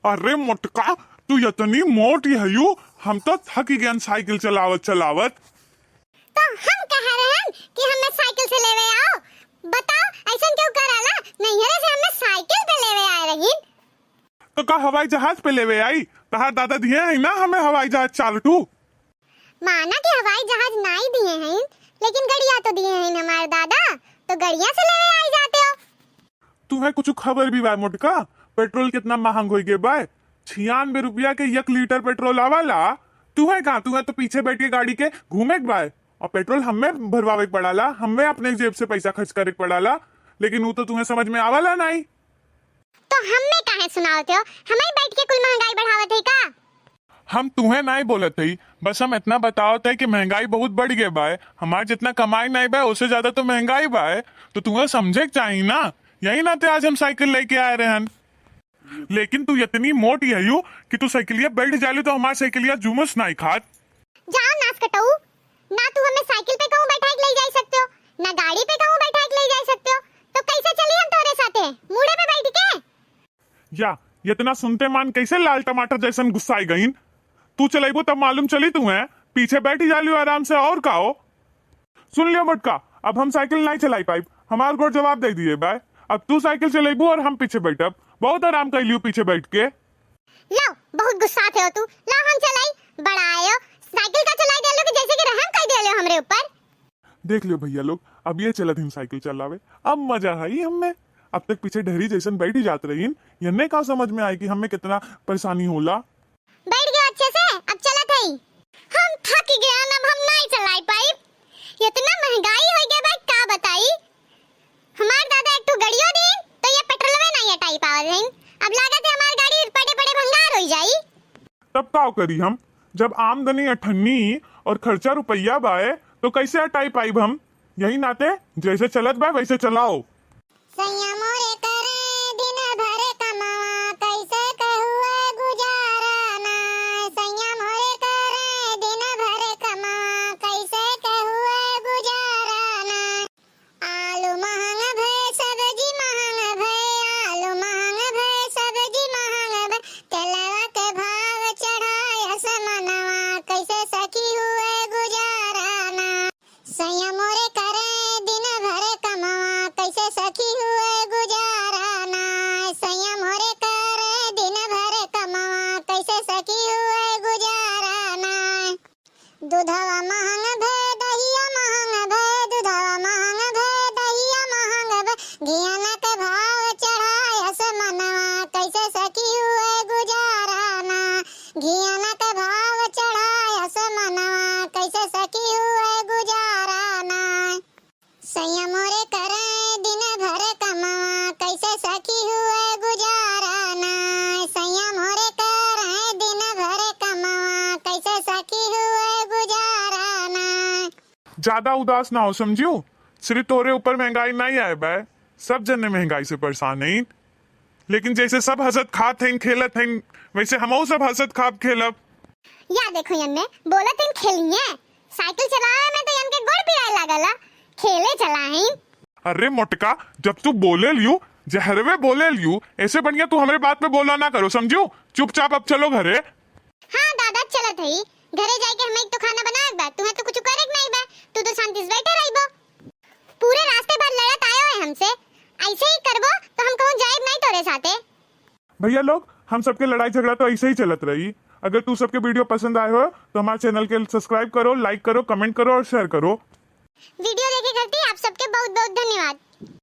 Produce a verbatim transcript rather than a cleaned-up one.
अरे मोटका, तू इतनी मोटी हयू, हम तो थकी गयन साइकिल चलावत चलावत। तो हम कह रहे हैं कि हमें साइकिल से लेवे आओ। बताओ, ऐसन क्यों कराला? नैहरे से हमें साइकिल पे लेवे आए रहीन। तो का हवाई जहाज पे लेवे आई? तहार दादा दिए हैं ना हमें हवाई जहाज चार ठू। माना कि हवाई जहाज नाई दिए हैं, लेकिन गड़िया तो दिए हैं हमारे दादा, तो गड़िया से लेवे आई जाते हो। तुहे कुछ खबर भी बा मोटका, पेट्रोल कितना महंग होइ गए बा? छियानवे रुपया के एक लीटर पेट्रोल आवाला। तुहे कहाँ, तुहे तो पीछे बैठ के गाड़ी के घूमे के बा, और पेट्रोल हमें भरवावे के पड़ाला, हमें अपने जेब से पैसा खर्च करे के पड़ाला, लेकिन वो तो तुहे समझ में आवाला नाई। तो हमें काहे सुनावत हो? हमें बैठ के कुल महंगाई बढ़ावत है का? हम तुहे नाई बोलत हई, बस हम इतना बतावत है कि महंगाई बहुत बढ़ गए बा। हमार जितना कमाई नाई बा, उससे ज्यादा तो महंगाई बा। तो तुहे समझे के चाही ना, यही नाते आज हम साइकिल लेके आए रहन। लेकिन तू इतनी मोटी हयू कि तू साइकिलिया बैठ जालू तो हमार साइकिलिया जुमस नाई खात। जाओ नास कटऊ, ना तू हमें साइकिल पे कहूँ बैठा के ले जा सकते हो, ना गाड़ी पे कहूँ बैठा के ले जा सकते हो, तो कैसे चली हम तोरे साथे? मूड़े पे बैठ के? या, इतना सुनते मान कैसे लाल टमाटर जैसन गुस्साई गईन? तू चलेबू तब मालूम चली तुहे, पीछे बैठी जालियो आराम से और का हो? सुन लियो मोटका, अब हम साइकिल नहीं चलाई पाइब, हमार गोड़ जवाब दे दिए बाय। अब तू साइकिल चलेबू और हम पीछे बैठब, बहुत आराम कर लियो पीछे बैठ के। लो, बहुत गुस्सा थे हो तू, लो हम चलाई, बड़ा आयो, साइकिल का चलाई दे लो कि जैसे कि रहम कर दे लो हमरे ऊपर। देख लियो भैया लोग, अब ये चलत हिन साइकिल चलावे, अब मजा आई हमें। अब तक पीछे ढेरी जैसन बैठी जात रहीन, यन्ने का समझ में आए कि हमें कितना परेशानी होला। बैठ गयो अच्छे से, अब चलत हई। हम थक गया, अब हम नहीं चलाई पाई। इतना महंगाई हो गया बा, का बताई। हमार दादा एक ठो गड़ियो दीन, तो ये पेट्रोलवे नहीं अटाई पावत हईन। अब लागत है हमार गाड़ी पड़े पड़े भंगार हो जाई। तब का करी हम, जब आमदनी अठन्नी और खर्चा रुपया बाए, तो कैसे अटाई पाइब हम? यही नाते जैसे चलत बा वैसे चलाओ। सैया मोरे करे दिन भर कमावा, कैसे के हुए गुजारा ना। सैया मोरे करे दिन भर कमावा, कैसे के हुए गुजारा ना। आलू महंग भए, सब्जी महंग भए, आलू महंग भए, सब्जी महंग भए, तेलवा के भाव चढ़ाए असमनवा, कैसे सखी हुए गुजारा ना। सैया मोरे करे दिन भर कमवा, कैसे सखी हुए गुजारा ना। सैया मोरे करे दिन भर कमवा, कैसे सखी हुए गुजारा ना। दूधवा महंग भए, दहिया महंग भए, दूधवा महंग भए, दहिया महंग भए, घियाना के भाव चढ़ाए असमनवा, कैसे सखी हुए गुजारा ना। घियाना के भाव चढ़ाए असमनवा, कैसे सखी हुए गुजारा ना। सैया मोरे करे दिन भर कमवा, कैसे सखी हुए गुजारा ना। सैया मोरे करे दिन भर कमवा, कैसे सखी हुए गुजारा ना। ज्यादा उदास ना हो, समझियो। सिर्फ तोरे ऊपर महंगाई नहीं आए बा, सब जने महंगाई से परेशान हैं। लेकिन जैसे सब हंसत खात हैं, खेलत हैं, वैसे हमहू सब हंसत खाब खेलब। या देखो यन्ने, बोलत हैं खेलिए, साइकिल चलावे में तो यनके गोड़ पिराए लागल, खेले चला हैं। अरे मोटका, जब तू बोले लियो, जहरवे बोले लियो, ऐसे बढ़िया तू हमरे बात में बोला ना करो, समझियो? चुपचाप अब चलो घरे। हाँ दादा, चलत हई। घरे जाइके हमें एक तो खाना बनाए के बा, तुम्हें तो कुछ करे के नहीं बा, तू तो शांति से बैठे रहिबो। पूरे रास्ते भर लड़त आयो है हमसे, ऐसे ही करबो तो हम कहूँ जाइब नहीं तोरे साथे। भैया लोग, हम सबके लड़ाई झगड़ा तो ऐसे ही चलत रही। अगर तू सबके video पसंद आए हो तो हमारे channel के subscribe करो, like करो, comment करो और share करो। Video देखे खातिर आप सबके बहुत बहुत धन्यवाद।